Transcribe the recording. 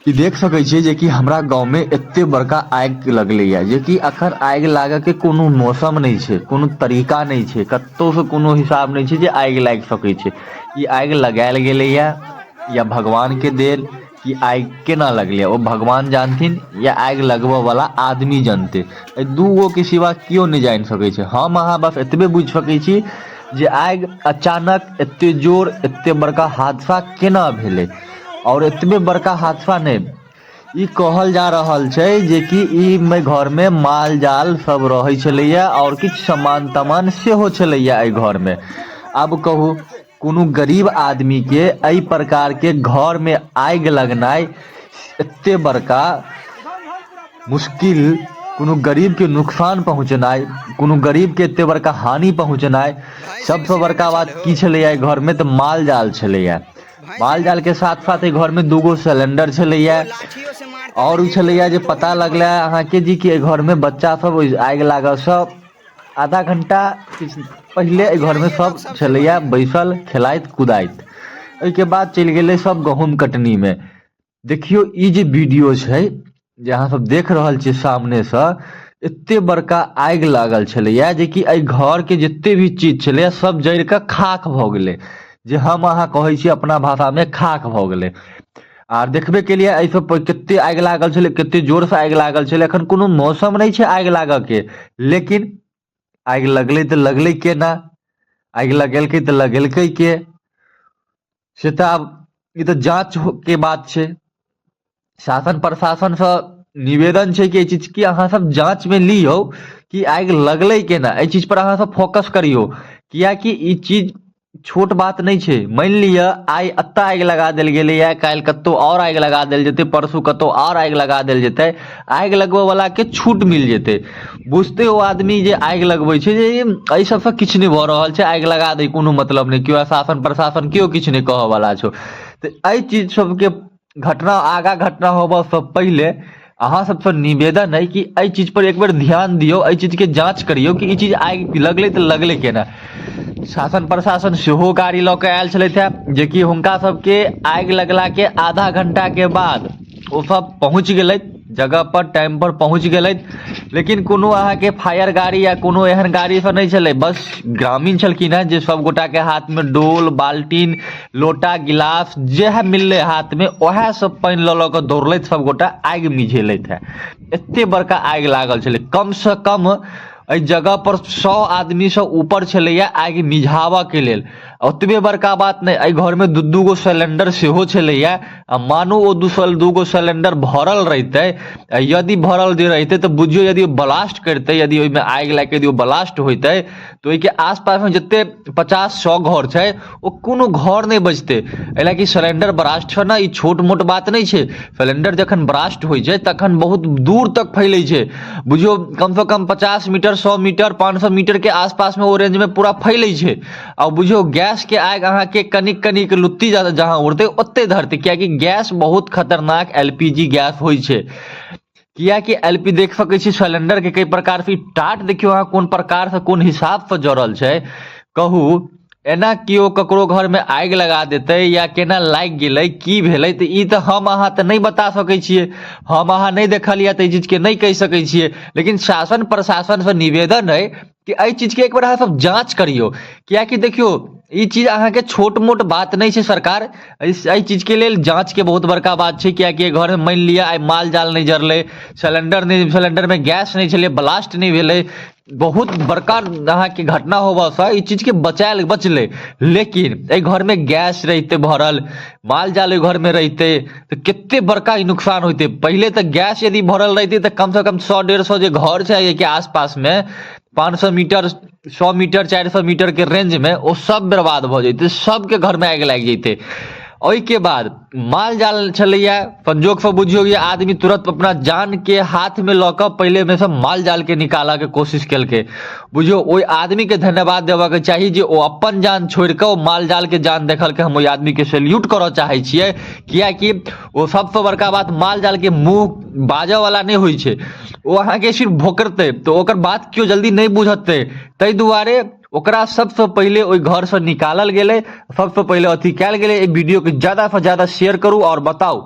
ई देख सकै छियै जेकि हमरा गांव में एते बड़का आगि लगले या जेकि अखन आगि लागे के कोनो मौसम नहीं छै, कोनो तरीका नहीं छै, कत्तो से कोनो हिसाब नहीं छै जे आगि लाग सकै छै। ई आगि लगायल गेले या भगवान के देल कि आगि केना लगले ओ भगवान जानथिन या आगि लगबऽ वाला आदमी जानते। एहि दू गो के सिवा केओ नहीं जानि सकै छै। हम अहाँ बस एतबे बुझि सकै छी जे आगि अचानक एते जोर एते बड़का हादसा केना भेलै। और एतबे बड़का हादसा नहि, ई कहल जा रहल छै जेकि ई में घर में माल जाल सब रहै छलैया और किछु सामान तामान सेहो छलैया एहि घर में। आब कहू कोनो गरीब आदमी के एहि प्रकार के घर में आगि लगनाइ एते बड़का मुश्किल, कोनो गरीब के नुकसान पहुंचनाइ, कोनो गरीब के एते बड़का हानि पहुंचनाइ। सबसे बड़का बात की छलैया एहि घर में तऽ माल जाल छलैया। माल जाल के साथ साथ एहि घर में दूगो सिलेंडर छलैया और उ छलैया जे पता लगलै अहाँके जी कि एहि घर में बच्चा सब ओहि आगि लागऽ सँ आधा घंटा किछु पहिले एहि घर में सब छलैया बैसल खेलाइत कुदाइत। ओहिके बाद चलि गेलै सब गहूँम कटनी में। देखियौ ई जे वीडियो छै जे अहाँ सब देख रहल छियै सामने सँ, एते बड़का आगि लागल छलैया जेकि एहि घर के जते भी चीज छलैया सब जरि कऽ खाक भऽ गेलै, जे हम अहाँ कहै छियै अपना भाषा मे खाक भऽ गेलै। आर देखबे केलियै एहि सब पर कते आगि लागल छलै, कते जोर से आगि लागल छलै। एखन कोनो मौसम नहि छै आगि लागऽ के, लेकिन आगि लगलै तऽ लगलै केना, आगि लगेलकै तऽ लगेलकै के, से तऽ आब ई तऽ जाँच के बात छै। शासन प्रशासन सँ निवेदन छै कि एहि चीज के अहाँ सब जाँच मे लियौ कि आगि लगलै केना, एहि चीज पर अहाँ सब फोकस करियौ, कियाकि ई चीज छोट बात नहि छै। मानि लिअ आइ एतऽ आगि लगा देल गेलैया, काल्हि कतौ आओर आगि लगा देल जेतै, परसू कतौ आओर आगि लगा देल जेतै, आगि लगबऽ वाला के छूट मिल जेतै। बुझतै ओ आदमी जे आगि लगबै छै जे एहि सबसँ किछु नहि भऽ रहल छै, आगि लगा दै कोनो मतलब नहि, केओ शासन प्रशासन केओ किछु नहि कहऽ वाला छौ। तऽ एहि चीज सबके घटना आगा घटना होबऽसँ पहिले अहाँ सबसँ निवेदन अइ कि एहि चीज पर एक बेर ध्यान दियौ, एहि चीजके जाँच करियौ कि ई चीज आगि लगलै तऽ लगलै केना। शासन प्रशासन सेहो गाड़ी लऽ कऽ आयल छलथि हेँ, जेकि हुनका सबके आगि लगलाके आधा घंटाके बाद ओ सब पहुँच गेलथि जगह पर, टाइम पर पहुँच गेलथि। लेकिन कोनो अहाँके फायर गाड़ी या कोनो एहन गाड़ी सब नहि छलै, बस ग्रामीण छलखिन हेँ जे सब गोटाके हाथमे डोल बाल्टीन लोटा गिलास जएह मिललै हाथमे ओएह सब पानि लऽ लऽ कऽ दौड़लथि सब गोटा आगि मिझेलथि हेँ। एते बड़का आगि लागल छलै, कमसँ कम एहि जगह पर 100 आदमीसँ ऊपर छलैया आगि मिझाबऽके लेल। ओतबे बड़का बात नहि, एहि घरमे दू दू गो सिलेंडर सेहो छलैया आ मानू ओ दू गो सिलेंडर भरल रहितै, आ यदि भरल जे रहितै तऽ बुझियौ यदि ओ ब्लास्ट करितै, यदि ओहिमे आगि लागि कऽ यदि ओ ब्लास्ट होइतै तऽ ओहिके आसपासमे जते 50-100 घर छै ओ कोनो घर नहि बचतै। एहि लए कि सिलेंडर ब्लास्ट छै ने, ई छोट मोट बात नहि छै। सिलेंडर जखन ब्लास्ट होइ छै तखन बहुत दूर तक फैलै छै, बुझियौ कमसँ कम 50 मीटर 100 मीटर 500 मीटरके आसपासमे ओ रेंजमे पूरा फैलै छै। आ बुझियौ गैसके आगि अहाँके कनिक कनिक लुत्ती जहाँ उड़तै ओतहि धरतै, किएकि गैस बहुत खतरनाक एल पी जी गैस होइ छै। किएकि एल पी देख सकै छी सिलेंडरके कई प्रकारसँ ई टाट देखियौ अहाँ कोन प्रकारसँ कोन हिसाबसँ जड़ल छै। कहू एना केओ ककरो घरमे आगि लगा देतै या केना लागि गेलै की भेलै, तऽ ई तऽ हम अहाँ तऽ नहि बता सकै छियै, हम अहाँ नहि देखलियै तऽ एहि चीजके नहि कहि सकै छियै। लेकिन शासन प्रशासनसँ निवेदन अइ कि एहि चीजके एक बेर अहाँ सब जाँच करियौ, किएकि देखियौ ई चीज अहाँके छोट मोट बात नहि छै। सरकार एहि चीजके लेल जाँचके बहुत बड़का बात छै, किएकि एहि घरमे मानि लिअ आइ माल जाल नहि जरलै, सिलेंडर नहि, सिलेंडरमे गैस नहि छलै, ब्लास्ट नहि भेलै, बहुत बड़का अहाँके घटना होबऽसँ ई चीजके बचायल बचलै। लेकिन एहि घरमे गैस रहितै भरल, माल जाल ओहि घरमे रहितै तऽ कते बड़का ई नुकसान होइतै। पहिले तऽ गैस यदि भरल रहितै तऽ कमसँ कम 100-150 जे घर छै एहिके आसपासमे 500 मीटर 100 मीटर 400 मीटरके रेंजमे ओ सब बर्बाद भऽ जैतै, सबके घरमे आगि लागि जैतै। ओहिके बाद माल जाल छलैया, संजोगसँ बुझियौ जे आदमी तुरंत अपना जानके हाथमे लऽ कऽ पहिले मे सँ माल जालके निकालऽके कोशिश केलकै। बुझियौ ओहि आदमीके धन्यवाद देबऽके चाही जे ओ अपन जान छोड़ि कऽ ओ माल जालके जान देखलकै। हम ओहि आदमीके सैल्यूट करऽ चाहै छियै, किएकि ओ सबसँ बड़का बात माल जालके मुँह बाजऽवला नहि होइ छै, ओ अहाँके सिर्फ भोकरतै तऽ ओकर बात केओ जल्दी नहि बुझतै। ताहि दुआरे ओकरा सबसँ पहिले ओहि घरसँ निकालल गेलै, सबसँ पहिले अथी कयल गेलै। एहि वीडियोके ज्यादासँ ज्यादा शेयर करू आओर बताउ।